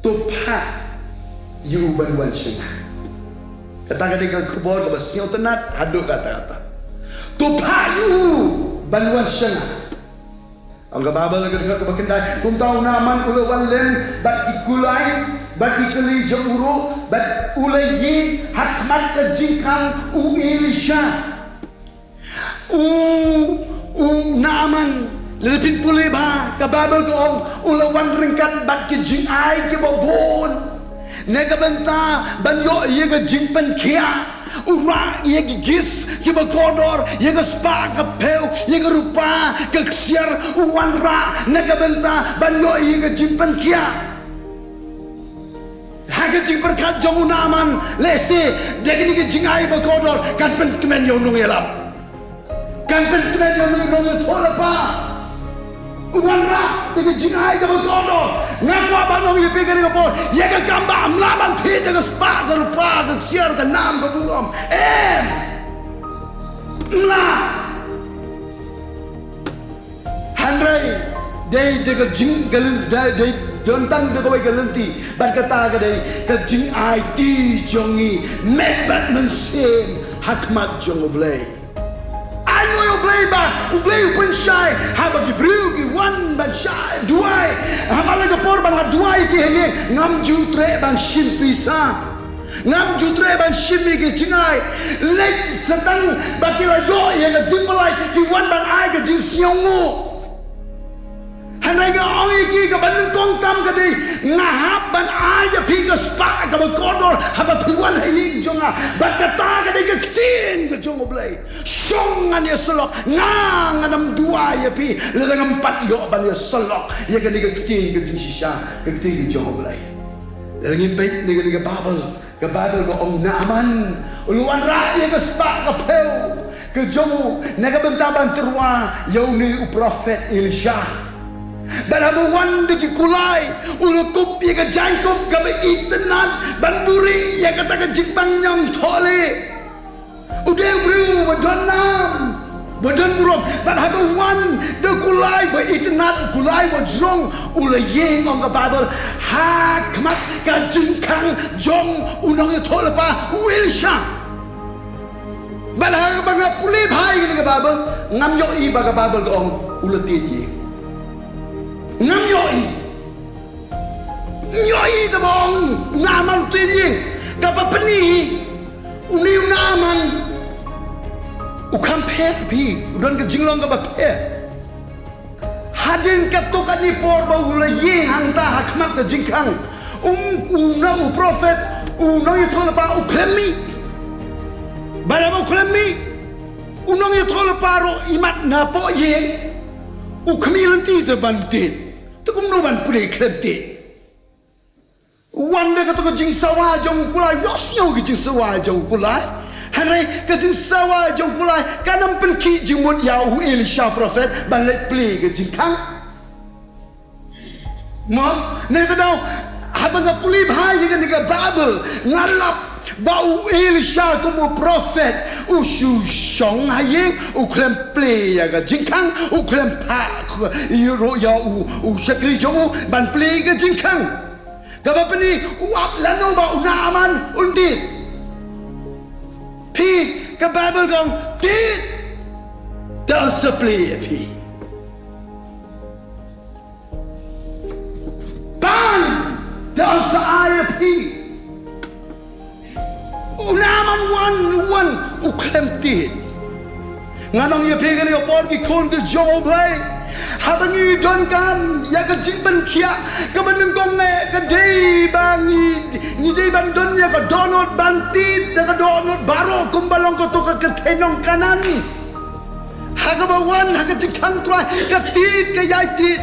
to phah ïa u ban wan sha nga. Kata ka dei ka khubor kaba sngewtynnat haduh katta katta. To phah ïa u ban wan sha nga. Ong ka Baibl ha ka dkhot kaba khyndai, kumta u Naaman u la wan lem bad ki kulai bad ki kali jong u ruh, bad u la ïeng ha khmat ka jingkhang u Elisha. U, u Naaman, lada phin pule bha, ka Baibl ka ong, u la wan ryngkat bad ki jingai kiba bun. Na ka bynta ban ïoh ïa ka jingpynkhiah, u rah ïa ki gift kiba kordor, ïa ka spah ka phew, ïa ka rupa, ka ksiar, u wanrah na ka bynta ban ïoh ïa ka jingpynkhiah. Ha ka jingpyrkhat jong u Naaman, lehse da kine ki jingai ba kordor kan pynkmen ïa u nongïalam, kan pynkmen ïa u nongïathuhlypa. Wanrah da ka jingai kaba kordor. Nga kwah ban ong ïa phi kane ka por, ïa ka kam ba ym lah ban thied da ka spah, ka rupa, ka ksiar, ka nam, ka burom. Em. Ym lah. Hynrei dei da ka jing ka lyn-, dei, dei don tang da kawei ka lynti. Bad kata ka dei ka jingaiti jong ngi met bad mynsiem ha khmat jong U Blei. Ai nguh ïa U Blei ba U Blei u pynshai haba ki briew ki wan ban shah duwai. Haba la ka por ba nga duwai ki hynne, ngam ju treh ban shim pisa. Ngam ju treh ban shim ïa ki jingai. Leit sa tang ba ki la ïoh ïa ka jingpyllait, ki wan ban ai ka jingsngewnguh. Hynrei nga ong ïa ki, kaba nyngkong tam ka dei, nga hap ban ai ïa phi ka spah kaba kordor haba phi wan ha ïing jong nga. Bad kata ka dei ka ktien ka jong U Blei. Shong ngan ïasyllok, nga ngan ym duwai ïa phi lada ngam pat ïoh ban ïasyllok ïa kane ka ktien ka jingshisha, ka ktien ka jong U Blei. Lada ngim peit na kane ka Baibl, ka Baibl ka ong Naaman u la wanrah ïa ka spah ka phew ka jong u na ka bynta ban tyrwa ïa une u prophet Elisha. Bad haba wan da ki kulai, u la kup ïa ka jaiñkup kaba itynnad ban buhrieh ïa kata ka jingbym ñiewthohlieh. U dei u briew ba don nam, ba don burom. Bad haba wan da kulai ba itynnad, kulai ba jrong, u la ïeng, ong ka Baibl, ha khmat ka jingkhang jong u nongïathuhlypa u Elisha. Bad haba nga pule bha ïa kane ka Baibl, ngam ïohi ba ka Baibl ka ong u la tied ïing. Ngam ïohi. Ïohi te ba ong u Naaman u tied ïing. Kaba pyni, une u Naaman u kham pher phi, u don ka jinglong kaba pher. Hadien katto katne por ba u la ïeng hangta ha khmat ka jingkhang, um, u na u prophet, u nongïathuhlypa u khlem mih. Bad haba u khlem mih, u nongïathuhlypa ruh imat na poh ïing, u khmih lynti te ban tied. Te kumno ban pule khlem tied? Wan da kato ka jingsawa jong u kulai, ïohsngew ka jingsawa jong u kulai. Hynrei ka jingsawa jong u kulai kan ym pynkhih jingmut ïa u Elisha prophet ban leit plie ka jingkhang. Mo, nangta daw, haba nga pule bha ïa kane ka Baibl, nga lap ba u Elisha kum u prophet u shu shong ha ïing, u khlem plie ïa ka jingkhang, u khlem phah ïa u, u shakri jong u ban plie ka jingkhang. Kaba pyni u ap lano ba u Naaman un tied. Phi, ka Baibl ka ong tied. Te un sa plie ïa phi. Pan, te un sa ai ïa phi. U Naaman wan, wan, u khlem tied. Ngan ong ïa phi kane ka por ki khun ki jong U Blei. Haba ngi donkam ïa ka jingpynkhiah kaba nyngkong eh ka dei ba ngi, ngi dei ban don ïa ka dohnud ban tied da ka dohnud baroh kumba long kato ka kynthei nong Kanaan. Ha kaba wan ha ka jingkhang Trai ka tied ka ïai tied.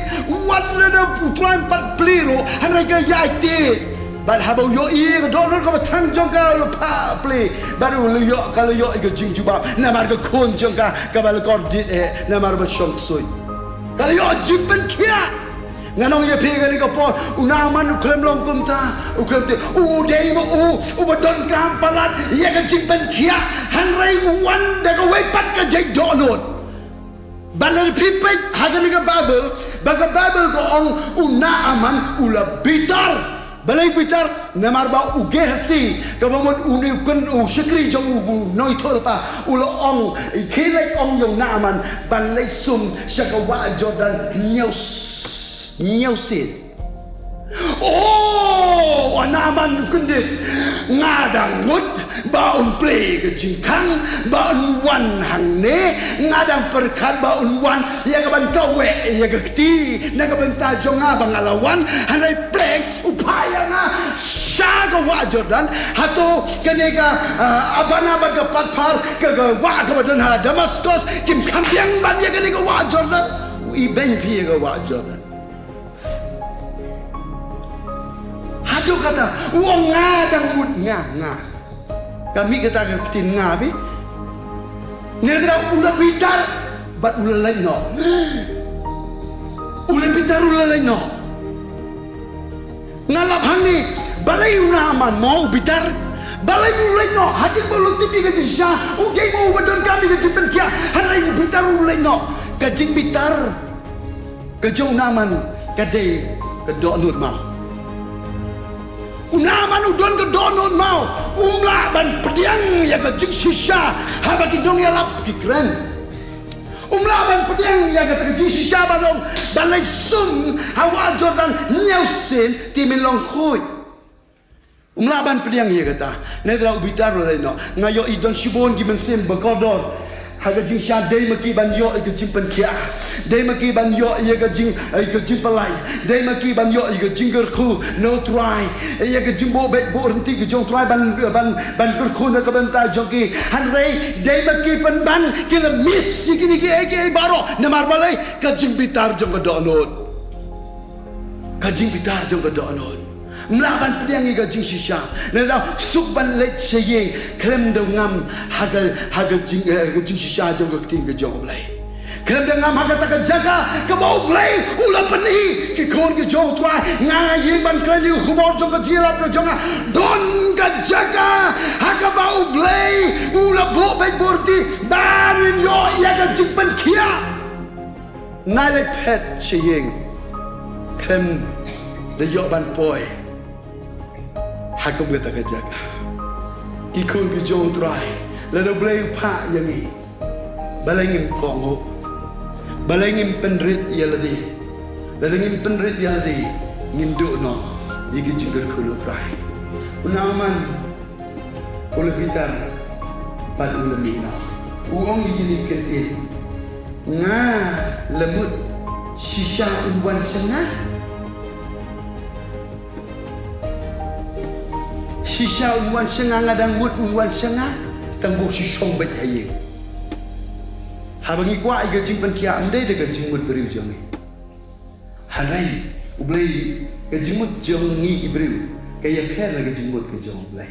Wat lada u Trai um pat plie ruh hynrei ka ïai tied. Bad haba u ïohi ïa ka dohnud kaba tang jong ka u la phah plie. Bad u la ïoh, ka la ïoh ïa ka jingjubab namar ka khun jong ka kaba la kordit eh namar ba shong ksuid. Ka la ïoh jingpynkhiah. Ngan ong ïa phi kane ka por, u Naaman u khlem long kumta, u khlem tied, u dei ma u uba donkam palat ïa ka jingpynkhiah, hynrei u wan da kawei pat ka jait dohnud. Bad lada phi peit ha kane ka Baibl, ba ka Baibl ka ong u Naaman u la bitar. Balei bitar? Namar ba u Gehazi, kaba mut une u khun, u shakri jong u, u nongïathuhlypa, u la ong, khie leit ong ïa u Naaman ban leit sum sha ka wah Jordan hynñiew s-, hynñiew sien. Oh, u Naaman u kyndit. Nga dang mut ba un plie ka jingkhang, ba un wan hangne, nga dang pyrkhat ba un wan ïa kaban kaweh ïa ka kti na ka bynta jong nga ba nga la wan, hynrei pleng u phah ïa nga sha ka wah Jordan. Hato kane ka, ah, Abana bad ka Pathar, ka, ka wah kaba don ha Damaskos, kim kham biang ban ïa kane ka wah Jordan? U ibeiñ phi ïa ka wah Jordan. Haduh kata u ong nga dang mut nga, nga. Ka mih kata ka ktien nga phi. Nangta u la bitar bad u la leit noh. U la bitar u la leit noh. Nga lap hangne, balei u Naaman mo u bitar? Balei u leit noh? Hadien ba u la tip ïa ka jingshisha, u dei mo uba donkam ïa ka jingpynkhiah, hynrei u bitar u leit noh. Ka jingbitar ka jong u Naaman ka dei ka dohnud maw. U Naaman u don ka dohnud maw. Um lah ban pdiang ïa ka jingshisha haba ki nongïalap ki kren. Um lah ban pdiang ïa kata ka jingshisha ban ong, ban leit sum ha wah Jordan hynñiew sien te men long khuid. Um lah ban pdiang ïa kata. Nangta u bitar u la leit noh. Nga ïohi don shibun ki mynsiem ba kordor ha ka jingshisha, dei ma ki ban ïoh ïa ka jingpynkhiah, dei ma ki ban ïoh ïa ka jing, ïa ka jingpyllait, dei ma ki ban ïoh ïa ka jingkyrkhu na u Trai, ïa ka jingbuh beit buh rynti ka jong u Trai ban, ban, ban kyrkhu na ka bynta jong ki. Hynrei dei ma ki pynban ki la miss ïa kine kiei kiei baroh. Namar balei? Ka jingbitar jong ka dohnud. Ka jingbitar jong ka dohnud. Um lah ban pdiang ïa ka jingshisha. Nangta u suk ban leit sha ïing khlem da ngam ha ka, ha ka jing, eh, ka jingshisha jong ka ktien ka jong U Blei. Khlem da ngam ha kata ka jaka kaba U Blei u la pyni. Ki khun ki jong U Trai, nga ïeng ban kren ïa ka khubor jong ka jingïalap ka jong nga. Don ka jaka ha kaba U Blei u la buh beit buh rynti ba ngin ïoh ïa ka jingpynkhiah. Nga leit phet sha ïing khlem da ïoh ban poi ha kum kata ka jaka. Ki khun ki jong U Trai, lada U Blei u phah ïa ngi, balei ngim kohnguh? Balei ngim pynrit ïa lade? Lada ngim pynrit ïa lade, ngin duh noh ïa ki jingkyrkhu na U Trai. U Naaman u la bitar bad u la mih noh. U ong ïa kine ki kyntien: Nga la mut shisha un wan sha nga? Shisha un wan sha nga, nga dang mut un wan sha nga? Tang ba u shu shong beit ha ïing. Haba ngi kwah ïa ka jingpynkhiah, ym dei da ka jingmut briew jong ngi. Hynrei U Blei, ka jingmut jong ngi ki briew ka ïapher na ka jingmut ka jong U Blei.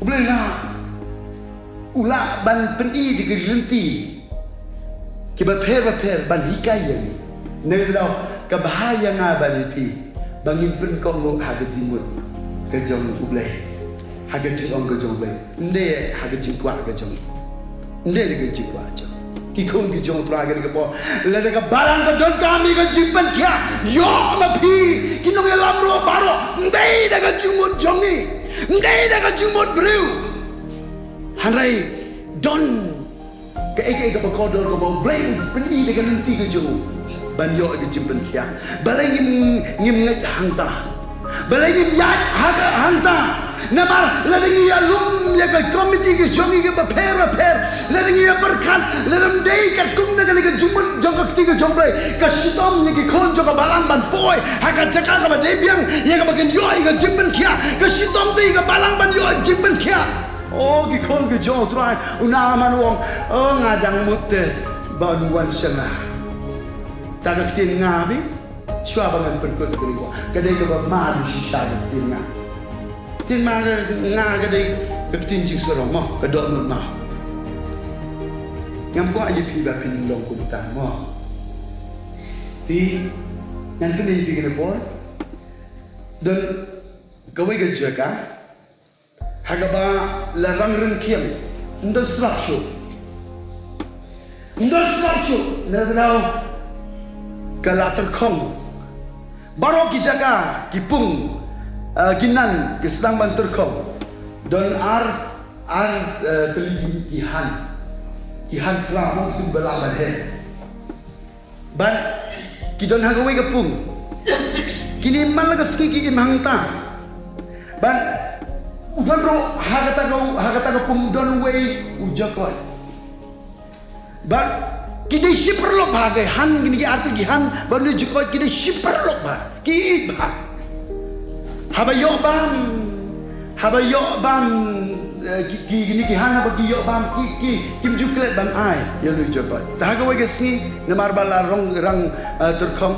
U Blei u lah, u lah ban pyni da ki lynti kiba pher ba pher ban hikai ïa ngi. Nangta u ong, ka bha ïa nga bad ïa phi ba ngin pynkohnguh ha ka jingmut ka jong U Blei, ha ka jingong ka jong U Blei. Ym dei ha ka jingkwah ka jong ngi. Ym dei ha ka jingkwah jong ngi. Ki khun ki jong U Trai, kane ka por lada ka balang ka donkam ïa ka jingpynkhiah, ïoh ma phi, ki nongïalam ruh baroh, ym dei da ka jingmut jong ngi, ym dei da ka jingmut briew. Hynrei don kaei kaei kaba kordor kaba U Blei u pyni da ka lynti ka jong u ban ïoh ïa ka jingpynkhiah. Balei ngim, ngim ngeit hangta? Balei ngim ïaid ha ka hangta? Namar lada ngi ïalum ïa ka komiti ka jong ngi kaba pher ba pher, lada ngi ïapyrkhat, lada ym dei katkum na kane ka jingmut jong ka kti ka jong U Blei, ka shitom ïa ki khun jong ka balang ban poi ha ka jaka kaba dei biang ïa kaba kin ïoh ïa ka jingpynkhiah. Ka shitom te ïa ka balang ban ïoh ïa ka jingpynkhiah. O ki khun ki jong U Trai, u Naaman u ong, o nga dang mut te ba un wan sha nga. Ta ka ktien nga beit, shuwa ba ngan pynkut ïa kane ka, ka dei kaba ma shisha ka ktien nga. Ktien ma ka nga ka dei ka ktien jingsarong mo, ka dohnud ma. Ngam kwah ïa phi ba phin long kumta mo. Phi, ngan pyni ïa phi kane por. Don kawei ka jaka ha kaba la rang ryngkhiem, ym don srap shuh. Ym don srap shuh, na ka daw ka la tyrkhong. Baroh ki jaka, ki pung, eh, ki nan, ki sdang ban tyrkhong. Don ar, ar, eh, tylli ki han. Ki han khlaw, mo, ki ba la ban heh. Bad ki don ha kawei ka pung. Kine man la ka sngi ki im hangta. Bad u don ruh ha kata ka, ha kata ka pung u don uwei u jaka. Bad ki dei shi paralok bha ki han, kine ki artylli ki han, bad une u jaka ki dei shi paralok bha. Ki ïeit bha. Haba ïoh bam, haba ïoh bam, eh, ki, ki, kine ki han haba ki ïoh bam, ki, ki, kim ju klet ban ai ïa une u jaka. Te ha kawei ka sngi, namar ba la rong rang, eh, tyrkhong,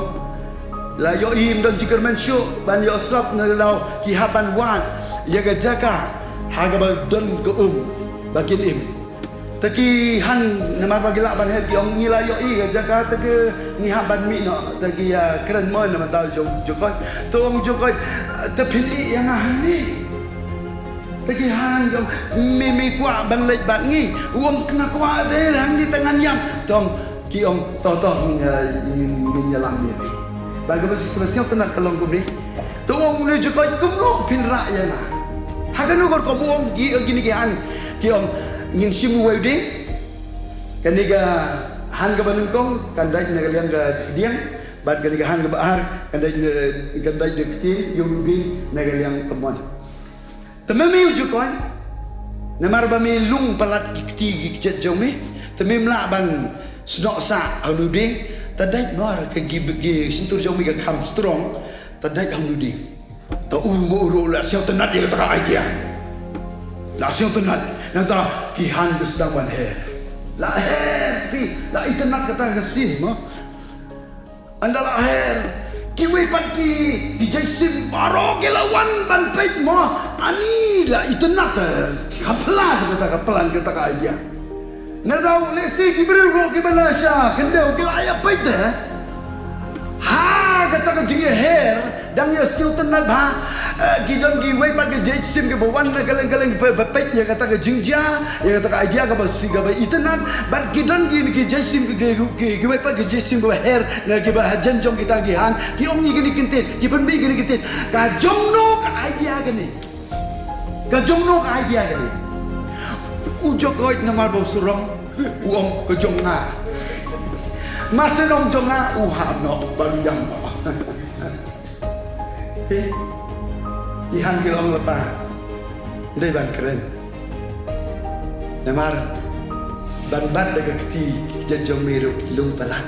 la ïohi ym don jingkyrmen shuh ban ïoh srap, na ka daw ki hap ban wad ïa ka jaka ha kaba don ka um ba kin im. Te ki han namar ba ki lah ban her ki ong ngi la ïohi ka jaka te ki ngi hap ban mih noh te ki ïa kren mo namar ta jong jong koit. Te ong jong koit te phin ïeh ïa nga hangne. Te ki han ki ong me me kwah ban leit bad ngi. U ong nga kwah te hangne te ngan ïam. Te ong ki ong to to ngin ïa ngin ngin ïalam ïa phi. Ba ka ba ka ba sngewtynnat ka long kumne. Te u ong une jong koit kumno phin rah ïa nga. Ha kano ka rukom u ong ki ong kine ki han ki ong ngin shim uwei u dieng. Kane ka han kaba nyngkong kan dait na ka liang ka dieng bad kane ka han kaba ar kan dait na kan dait na ka ktien ïa u dieng na ka liang ka mon. Te me me u jukoi namar ba me lung palat ki kti ki kjat jong me te mem lah ban snoh sah ha u dieng. Te dait mar ka ki ki sintur jong me ka kham strong. Te dait ha u dieng. Te u mo u ruh la sngewtynnat ïa kata ka idea. La sngewtynnat nangta ki han ki sdang ban her. La her phi la itynnat kata ka scene mo. Ynda la her kiwei pat ki ki jaisim baroh ki la wan ban peit mo. Ani la itynnat eh, ka plan kata ka plan kata ka idea. Nangta u lehse ki briew ruh kiba na sha khyndew ki la ïa peit eh. Ha kata ka jingïaher dang ïa sngewtynnat bha. Eh, ki don kiwei pat ki jaisim kiba wan na ka liang ka liang ba peit ïa kata ka jingjia ïa kata ka idea kaba si kaba itynnat. Bad ki don ki ki jaisim ki ki ki kiwei pat ki jaisim kiba her na kiba hajan jong kita ki han ki ong ïa kine ki ktien ki pynmih ïa kine ki ktien. Ka jong no ka idea kane. Ka jong no ka idea kane. U jokoi namar ba u sarong u ong ka jong nga. Mase nong jong nga u hap noh ba u ïam noh. Hi. Ki han ki long lypa. Dei ban kren. Namar ban bat da ka kti ki kjat jong me ruh ki lung palat.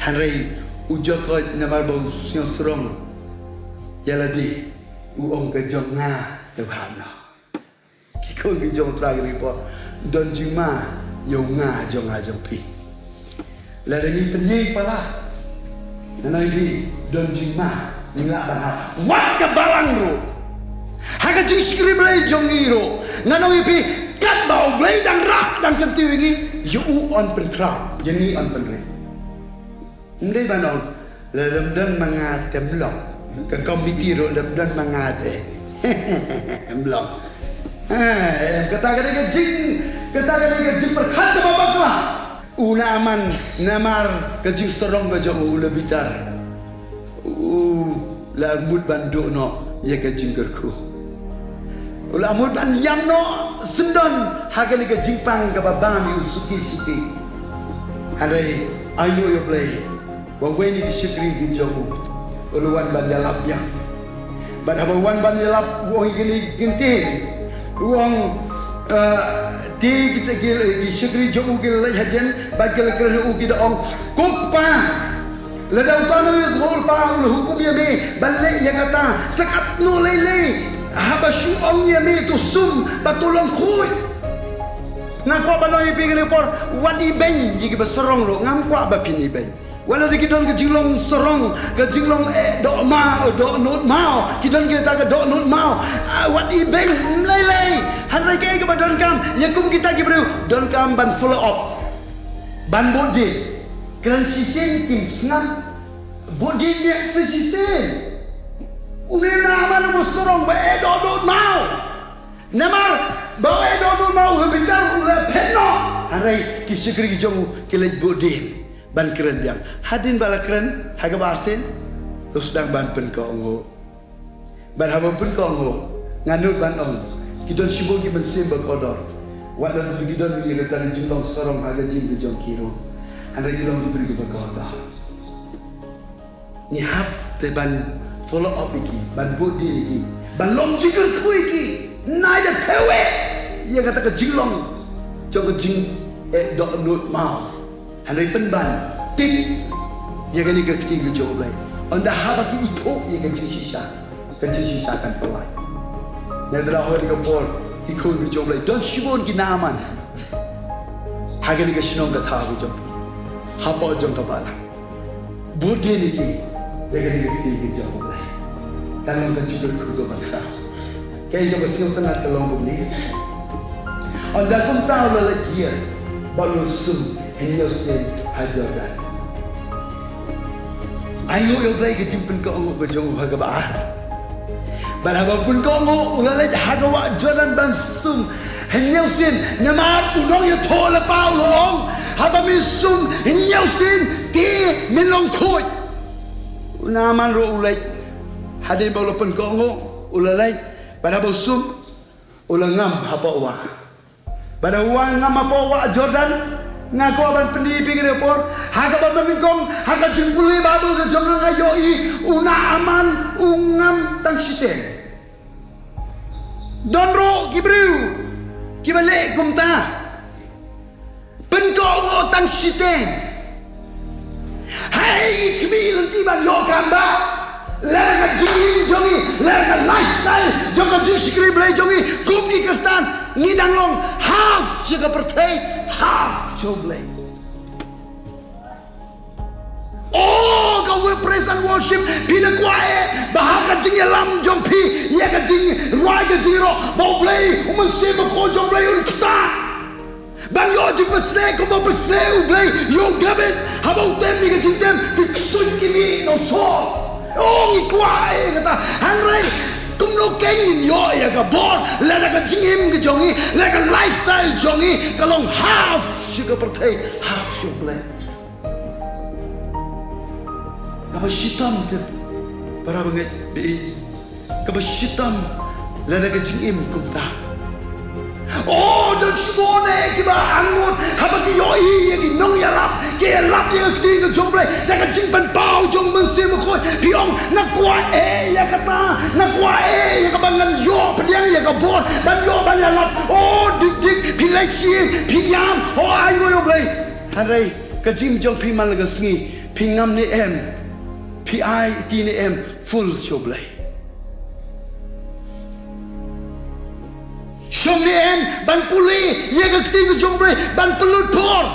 Hynrei u jokoi namar ba u sngewsarong ïa lade u ong ka jong nga da u hap noh. Ki khun ki jong u Trai kine ki por don jingma ïa u nga jong nga jong phi. Lada ngi pynïeng palat ngan ong ïa phi don jingma ngi lah ban hap wat ka balang ruh. Ha ka jingshakri Blei jong ngi ruh ngan ong ïa phi katba u Blei dang rah dang kyntiew ïa ngi ïa u yn pynkhraw ïa ngi yn pynrit. Ym dei ban ong lada ym don ma nga te ym long. Ka komiti ruh lada ym don ma nga te ym long. Eh, kata ka dei ka jing kata ka dei ka jingpyrkhat kaba bakla. U Naaman namar ka jingsarong ka jong u la bitar. U la mut ban duh noh ïa ka jingkyrkhu. U la mut ban ïam noh syndon ha kane ka jingpang kaba bam ïa u suki suki. Hynrei ai ïa u Blei ba wei na ki shakri ki jong u u la wan ban ïalap biang. Bad haba wan ban ïalap u ong ïa kine ki ktien u ong, eh, te kita ki shakri jong u ki la leit hajan bad ki la kren ïa u ki da ong ko kpa. Lada uta u nongïathuhlypa u la hukum ïa me ban leh ïa kata, sa katno lei lei haba shu ong ïa me to sum bad to long khuid. Nga kwah ban ong ïa phi kane ka por wat ibeiñ ïa kiba sarong ruh, ngam kwah ba phin ibeiñ. Wat lada ki don ka jinglong sarong, ka jinglong eh doh maw, doh nud maw, ki don kita ka doh nud maw. Ah, wat ibeiñ ym lei lei. Hynrei kaei kaba donkam ïa kum kita ki briew donkam ban follow up. Ban bud dien. Kren shisien kim sngap. Bud dien ïa sa shisien. Une u Naaman u sarong ba eh doh nud maw. Namar ba eh doh nud maw u la bitar u la phet noh. Hynrei ki shakri ki jong u ki leit bud dien ban kren biang. Hadien ba la kren ha kaba arsien to sdang ban pynkohnguh. Bad haba pynkohnguh nga nud ban ong ki don shibun ki mynsiem ba kordor. Wat la ki don ïa kata ka jinglong sarong ha ka jingim ka jong ki ruh. Hynrei ki long ki briew kiba kordor. Ngi hap te ban follow up ïa ki, ban bud dien ïa ki, ban long jingkyrkhu ïa ki. Nai da thew eh ïa kata ka jinglong jong ka jing eh doh nud maw. Hynrei pynban tip ïa kane ka ktien ka jong U Blei. Ynda haba ki ithuh ïa ka jingshisha, ka jingshisha kan pynlait. Ngi da hoi ka por ki khun ka jong U Blei don shibun ki Naaman ha kane ka shnong ka thaw ka jong phi, hapoh jong ka balang. Bud dien ïa ki ïa kane ka ktien ka jong U Blei. Kan long ka jingkyrkhu kaba khraw. Kaei kaba sngewtynnat ka long kumne. Ynda kumta u la leit hiar bad u la sum hynñiew sien ha Jordan. Ai nguh ïa U Blei ka jingpynkohnguh ka jong u ha kaba ar. Bad haba pynkohnguh u la leit ha ka wah Jordan ban sum hynñiew sien, namar u nongïathuhlypa u la ong, haba me sum hynñiew sien te men long khuid. U Naaman ruh u leit, hadien ba u la pynkohnguh u la leit, bad haba u sum u la ngam hapoh wah. Bad haba u ngam hapoh wah Jordan, nga kwah ban pyni ïa phi kane ka por, ha kaba mynnyngkong ha ka jingpule Baibl ka jong nga, nga ïohi u Naaman u ngam tang shiteng. Don ruh ki briew kiba leh kumta, pynkohnguh tang shiteng. Hei, ngi khmih lynti ban ïoh kam ba lada ka jingim jong ngi, lada ka lifestyle jong ka jingshakri Blei jong ngi kum ki Khristan, ngi dang long half sha ka pyrthei, half sha U Blei. Oh, ka wei praise and worship, phi da kwah eh ba ha ka jingïalam jong phi ïa ka jingrwai ka jingïaroh, ba U Blei, U Mynsiem Bakhuid jong U Blei un ktah. Ban ïoh jingpynshlur kumba pynshlur U Blei ïa u David haba u tem ïa ka jingtem ki ksuid ki mih na u Saul. Oh, ngi kwah eh kata. Hynrei kumno kein ngin ïoh ïa ka bor lada ka jingim ka jong ngi, lada ka lifestyle jong ngi ka long half sha ka pyrthei, half sha U Blei. Kaba shitom te, para bangeit, baieit. Kaba shitom lada ka jingim kumta. Oh, don shibun eh kiba angnud haba ki ïohi ïa ki nongïalap ki ïalap ïa ka ktien ka jong U Blei da ka jingpynpaw jong U Mynsiem Bakhuid. Phi ong, nga kwah eh ïa kata, nga kwah eh ïa kaba ngan ïoh pdiang ïa ka bor ban ïoh ban ïalap. Oh, dik dik, phi leit sha ïing, phi ïam, oh, ai nguh ïa U Blei. Hynrei ka jingim jong phi man la ka sngi, phi ngam ne em, phi aiti ne em full sha U Blei? Shong ne em ban pule ïa ka ktien ka jong U Blei, ban pynlut por?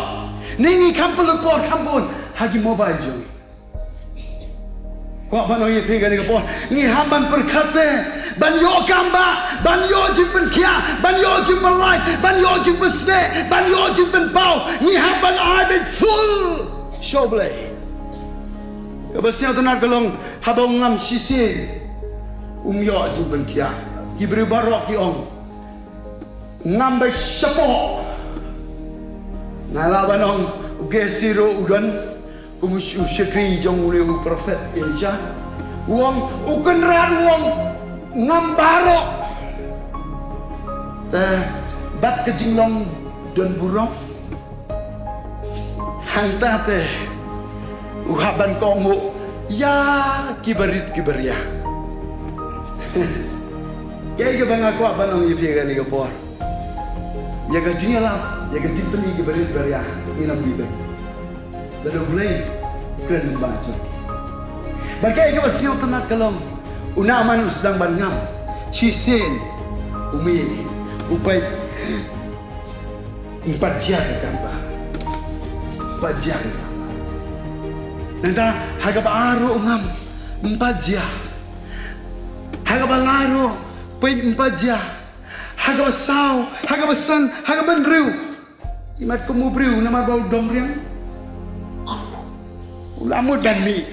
Ne ngi kham pynlut por kham bun ha ki mobile jong ngi? Kwah ban ong ïa phi kane ka por, ngi hap ban pyrkhat te ban ïoh kam ba, ban ïoh jingpynkhiah, ban ïoh jingpynlait, ban ïoh jingpynsneh, ban ïoh jingpynpaw. Ngi hap ban ai beit full sha U Blei. Kaba sngewtynnat ka long, haba u ngam shisien um ïoh jingpynkhiah. Ki briew baroh ki ong, ngam beit shapoh. Nga lah ban ong, u Gehazi ruh u don kum u sh-, u shakri jong une u prophet Elisha. U ong, u Kynrad u ong, ngam baroh. Te bad ka jinglong don burom, hangta te u hap ban kohnguh ïa ki barit ki baria. Kaei kaba nga kwah ban ong ïa phi kane ka por, ïa ka jingïalap, ïa ka jingpyni ki barit baria ngin ym bit beit. Lada U Blei u kren lyngba jong ki. Bad kaei kaba sngewtynnat ka long, u Naaman u sdang ban ngam shisien, u mih, u peit, um pat jia ka kam ba, um pat jia ka kam ba. Nangta ha kaba ar ruh u ngam, um pat jia. Ha kaba lai ruh, peit, um pat jia. Ha kaba saw, ha kaba san, ha kaba hynriew, imat kum u briew namar ba u dom riang, u la mut ban mih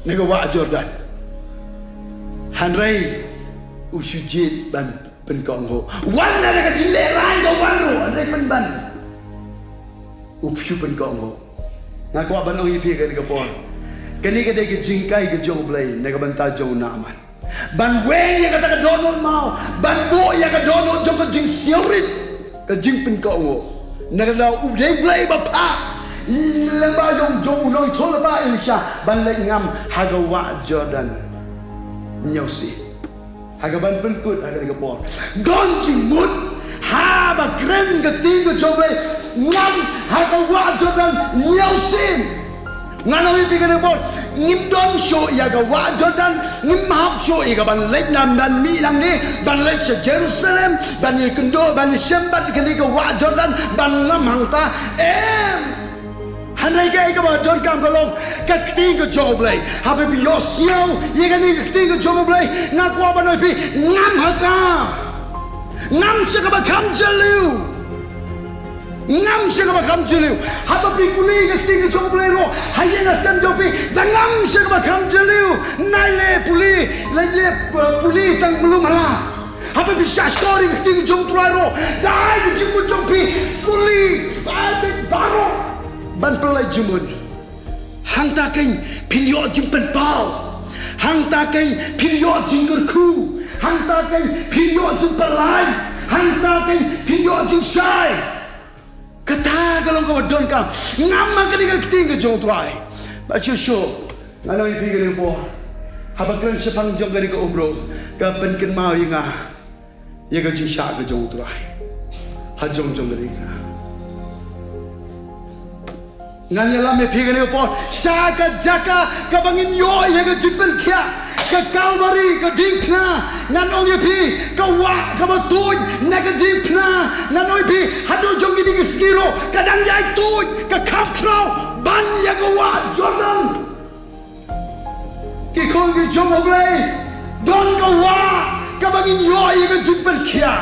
na ka wah Jordan. Hynrei u shu jied ban pynkohnguh. Wan na ka jinglehrain ka wan ruh, hynrei pynban u shu pynkohnguh. Nga kwah ban ong ïa phi kane ka por, kane ka dei ka jinghikai ka jong U Blei na ka bynta jong u Naaman. Ban weng ïa kata ka dohnud maw, ban buh ïa ka dohnud jong ka jingsiewrit, ka jingpynkohnguh. Na ka daw u dei U Blei ba phah lyngba jong, jong u nongïathuhlypa Elisha ban leit ngam ha ka wah Jordan hynñiew sien. Ha kaban pynkut ha kane ka por, don jingmut haba kren ka ktien ka jong U Blei, ngam ha ka wah Jordan hynñiew sien. Ngan ong ïa phi kane ka por, ngim don shuh ïa ka wah Jordan, ngim hap shuh ïa kaban leit, namar ban mih nangne ban leit sha Jerusalem, ban ïakynduh, ban ïashem bad kane ka wah Jordan, ban ngam hangta, em. Hynrei kaei kaba donkam ka long ka ktien ka jong U Blei. Haba phi ïohsngew ïa kane ka ktien ka jong U Blei, nga kwah ban ong ïa phi, ngam ha ka, ngam sha kaba kham jylliew. Ngam sha kaba kham jylliew. Haba phi pule ïa ka ktien ka jong U Blei ruh ha ïing ha sem jong phi, da ngam sha kaba kham jylliew. Nai leh pule, leh leh, uh, pule tang mlum hala. Haba phi shah shkor ïa ka ktien ka jong U Trai ruh, da ai ka jingmut jong phi fully, ai bit baroh ban pynlait jingmut. Hangta kein phin ïoh jingpynpaw. Hangta kein phin ïoh jingkyrkhu. Hangta kein phin ïoh jingpynlait. Hangta kein phin ïoh jingshai. Kata ka long kaba donkam. Ngam ma kane ka ktien ka jong U Trai. Bad shuh shuh ngan ong ïa phi kane ka por, haba kren shaphang jong kane ka umroi, ka pynkynmaw ïa nga ïa ka jingshah ka jong U Trai ha jong jong ka ri ka. Ngan ïalam ïa phi kane ka por sha ka jaka kaba ngin ïoh ïa ka jingpynkhiah, ka Kalbari, ka diengphna. Ngan ong ïa phi, ka wah kaba tuid na ka diengphna. Ngan ong ïa phi, haduh jong kine ki sngi ruh ka dang ïai tuid, ka kham khraw ban ïa ka wah Jordan. Ki khun ki jong U Blei, don ka wah kaba ngin ïoh ïa ka jingpynkhiah.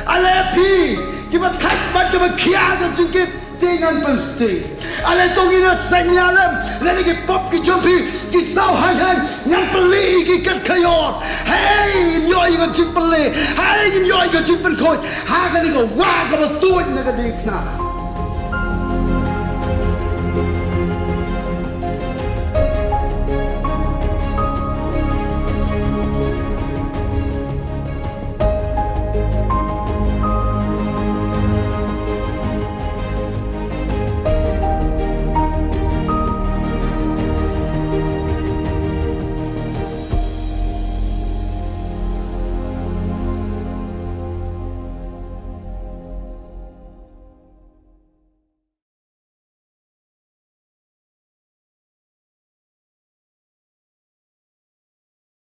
Ale phi kiba thait bad kiba khiah ka jingkit, te ngan pynsting. Ale to ngin ïa saiñ ïa lem lane ki pop ki jong phi ki saw hai hai, ngan pynlih ïa ki kat ka ïor. Hei ngin ïoh ïa ka jingpynlih, hei ngin ïoh ïa ka jingpynkhuid ha kane ka wah kaba tuid na ka diengphna.